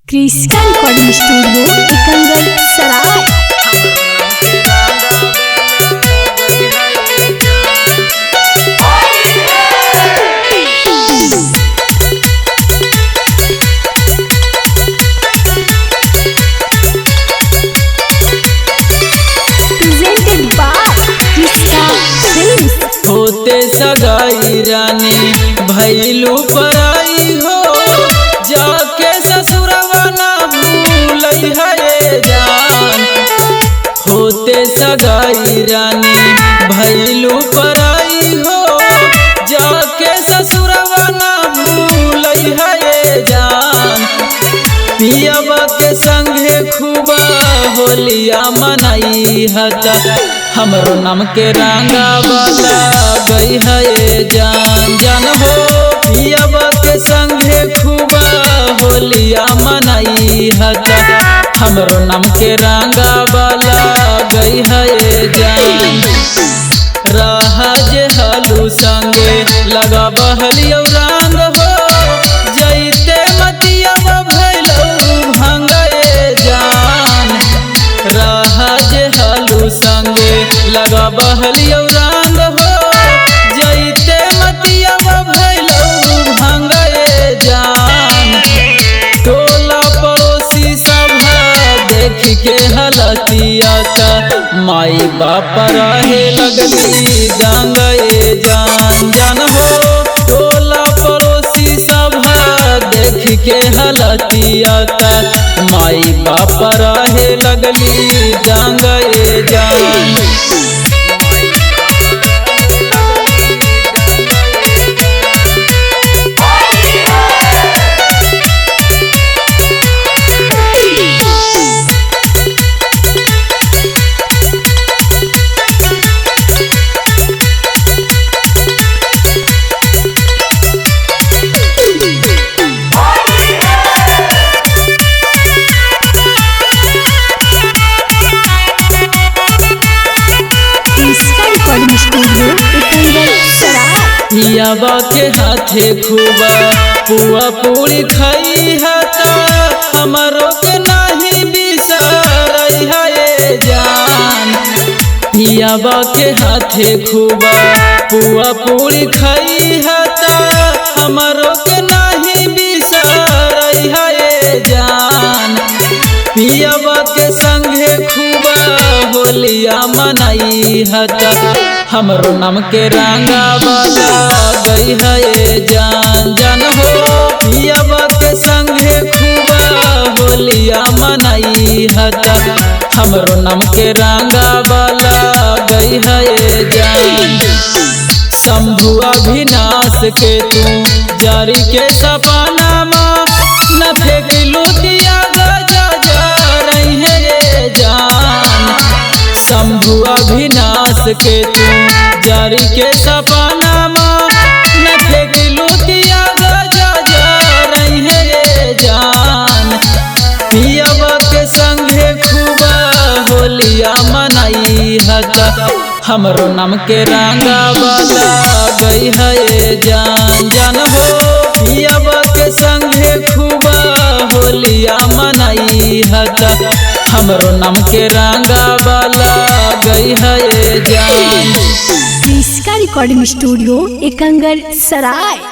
Krishna recording studio Ekangar Sarai. Presented by Krishna Films. होते सगाई रानी भैलू पराई हो, जाके ससुरवा ना भूलई है जान। होते सगाई रानी भैलू पराई हो, जाके ससुरवा ना भूलई है जान। पियबा के संगे खूबा होलिया मनाई हता, हमरो नाम के रंगा वाला गई है जान। जान हो पियबा के संगे खूबा होलिया मनाई हता, हमरो नाम के रंगा वाला गई है जान। रहा जे हलू संगे लगा बहलियो रंग हो, जैते मतिया भैलौ भंगे जान। रहा जे हलू संगे लगा बहलियो रंग हो, जैते मतिया भैलौ भंगे जान। टोला पड़ोसी सब देख के हलतिया का, माई बाप रहे लगली दंगे जान। जान हो टोला पड़ोसी सब देख के हलतिया का, माई बाप रहे लगली दंगे जान। Krishna recording studio Ekangar Sarai. पियाबा के हाथे खूबा पुआ पूरी खाई हता, हमरो के नाही बिसरई है जान। पियाबा के हाथे खूबा पुआ पूरी खाई हता, हमरो के नाही बिसरई है जान। पियाबा के संगे खूबा होलिया मनाई हता, हमरो नाम के रंगा वाला गई है जान। जान हो पियाबा के संगे खूबा होलिया मनाई हता, हमरो नाम के रंगा वाला गई है जान। शंभु अविनाश के तू जारी के सपना माँ, न फेंकलू दिया गजा जा रही है जान। शंभु अविनाश के तू जारी के सपना माँ, न फेंकलू दिया गजा जा रही है जान। पियबा के संगे खूबा होलिया मनाई हता, हमरो नाम के रंगा वाला गई है जान। जान हो पियबा के संगे खूबा होलिया मनाई हता, हमरो नाम के रंगा वाला गई है जान। Krishna recording studio Ekangar Sarai.